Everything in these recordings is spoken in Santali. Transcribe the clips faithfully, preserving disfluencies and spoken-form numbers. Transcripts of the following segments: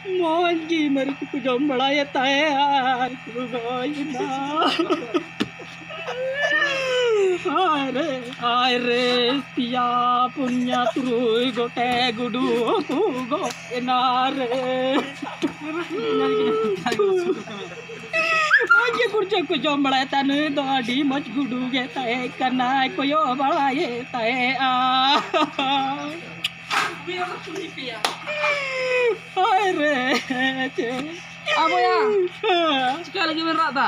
ᱢᱚᱡᱽ ᱜᱮ ᱢᱟᱹᱨᱤᱪ ᱠᱚ ᱡᱚᱢ ᱵᱟᱲᱟᱭᱮᱫ ᱛᱟᱦᱮᱸᱫ ᱟᱨ ᱠᱚ ᱜᱚᱡ ᱮᱱᱟ᱾ ᱦᱟᱭ ᱨᱮ, ᱦᱟᱭ ᱨᱮ, ᱯᱮᱭᱟ, ᱯᱩᱱᱭᱟ, ᱛᱩᱨᱩᱭ ᱜᱚᱴᱮᱡ ᱜᱩᱰᱩ ᱠᱚ ᱜᱚᱡ ᱮᱱᱟ ᱨᱮ᱾ ᱢᱚᱡᱽ ᱜᱮ ᱜᱩᱲᱪᱟᱹ ᱠᱚ ᱡᱚᱢ ᱵᱟᱲᱟᱭᱮᱫ ᱛᱟᱦᱮᱸᱫ, ᱱᱩᱭ ᱫᱚ ᱟᱹᱰᱤ ᱢᱚᱡᱽ ᱜᱩᱰᱩ ᱜᱮ ᱛᱟᱦᱮᱸ ᱠᱟᱱᱟᱭ, ᱠᱚᱭᱚᱜ ᱵᱟᱲᱟᱭᱮᱫ ᱛᱟᱦᱮᱸᱫᱼᱟ᱾ ᱦᱟᱭ ᱨᱮ, ᱪᱮ᱾ ᱟ ᱵᱚᱭᱟ, ᱪᱤᱠᱟ ᱞᱟᱹᱜᱤᱫ ᱵᱮᱱ ᱨᱟᱜ ᱫᱟ?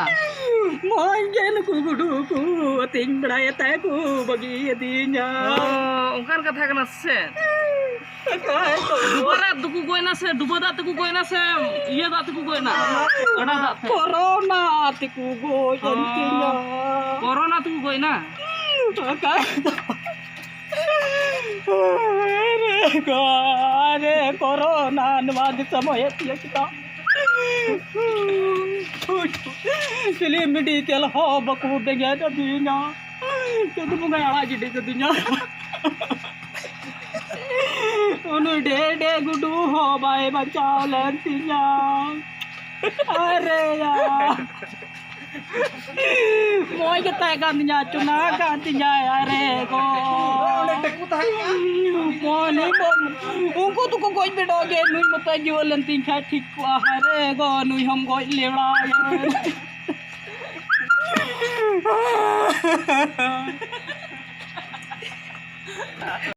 ᱢᱚᱡᱽ ᱜᱮ ᱱᱩᱠᱩ ᱜᱩᱰᱩ ᱠᱚ ᱟᱹᱛᱤᱧ ᱵᱟᱲᱟᱭᱮᱫ ᱛᱟᱦᱮᱸ ᱠᱚ ᱵᱟᱹᱜᱤᱭᱟᱫᱤᱧᱟ᱾ ᱚ, ᱚᱱᱠᱟᱱ ᱠᱟᱛᱷᱟ ᱠᱟᱱᱟ ᱥᱮ? ᱚᱠᱟᱭ ᱠᱚ? ᱰᱩᱵᱟᱹ ᱫᱟᱜ ᱛᱮᱠᱚ ᱜᱚᱡ ᱮᱱᱟ ᱥᱮ ᱰᱩᱵᱟᱹ ᱫᱟᱜ ᱛᱮᱠᱚ ᱜᱚᱡ ᱮᱱᱟ ᱥᱮ ᱤᱭᱟᱹ ᱫᱟᱜ ᱛᱮᱠᱚ ᱜᱚᱡ ᱮᱱᱟ? ᱜᱟᱰᱟ ᱫᱟᱜ ᱛᱮ? ᱠᱚᱨᱳᱱᱟ ᱛᱮᱠᱚ ᱜᱚᱡ ᱮᱱ ᱛᱤᱧᱟ᱾ ᱠᱚᱨᱳᱱᱟ ᱛᱮᱠᱚ ᱜᱚᱡ ᱮᱱᱟ? ᱚᱠᱟᱭ ᱫᱚ? ᱟᱨᱮ ᱜᱚ, ᱟᱨᱮ ᱠᱚᱨᱳᱱᱟ ᱱᱚᱣᱟ ᱫᱤᱥᱚᱢ ᱦᱮᱡ ᱛᱤᱭᱟᱹᱜ ᱠᱮᱫᱟ᱾ ᱪᱤᱞᱤ ᱢᱮᱰᱤᱠᱮᱞ ᱦᱚᱸ ᱵᱟᱠᱚ ᱵᱮᱸᱜᱮᱫ ᱟᱹᱫᱤᱧᱟ᱾ ᱪᱟᱸᱫᱚ ᱵᱚᱸᱜᱟᱭ ᱟᱲᱟᱜ ᱜᱤᱰᱤ ᱠᱟᱹᱫᱤᱧᱟ᱾ ᱩᱱᱤ ᱰᱮ ᱰᱮ ᱜᱩᱰᱩ ᱦᱚᱸ ᱵᱟᱭ ᱵᱟᱧᱪᱟᱣ ᱞᱮᱱ ᱛᱤᱧᱟ᱾ ᱟᱨᱮᱭᱟ᱾ ᱢᱚᱡᱽ ᱜᱮ ᱛᱟᱦᱮᱸ ᱠᱟᱱ ᱛᱤᱧᱟ, ᱪᱩᱱᱟ ᱠᱟᱱ ᱛᱤᱧᱟ, ᱟᱨᱮ ᱜᱚ᱾ ᱚᱸᱰᱮ ᱴᱮᱠᱩ ᱛᱟᱦᱮᱸ ᱠᱟᱱᱟ᱾ ᱢᱚᱱᱮ ᱵᱚᱱ, ᱩᱱᱠᱩ ᱫᱚᱠᱚ ᱜᱚᱡ ᱵᱤᱰᱟᱹᱣ ᱜᱮ, ᱱᱩᱭ ᱢᱚᱛᱚᱭ ᱡᱤᱣᱮᱫ ᱞᱮᱱ ᱛᱤᱧ ᱠᱷᱟᱡ ᱴᱷᱤᱠ ᱠᱚᱜᱼᱟ᱾ ᱟᱨᱮ ᱜᱚ, ᱱᱩᱭ ᱦᱚᱸᱢ ᱜᱚᱡ ᱞᱮᱣᱲᱟᱭᱮᱱ᱾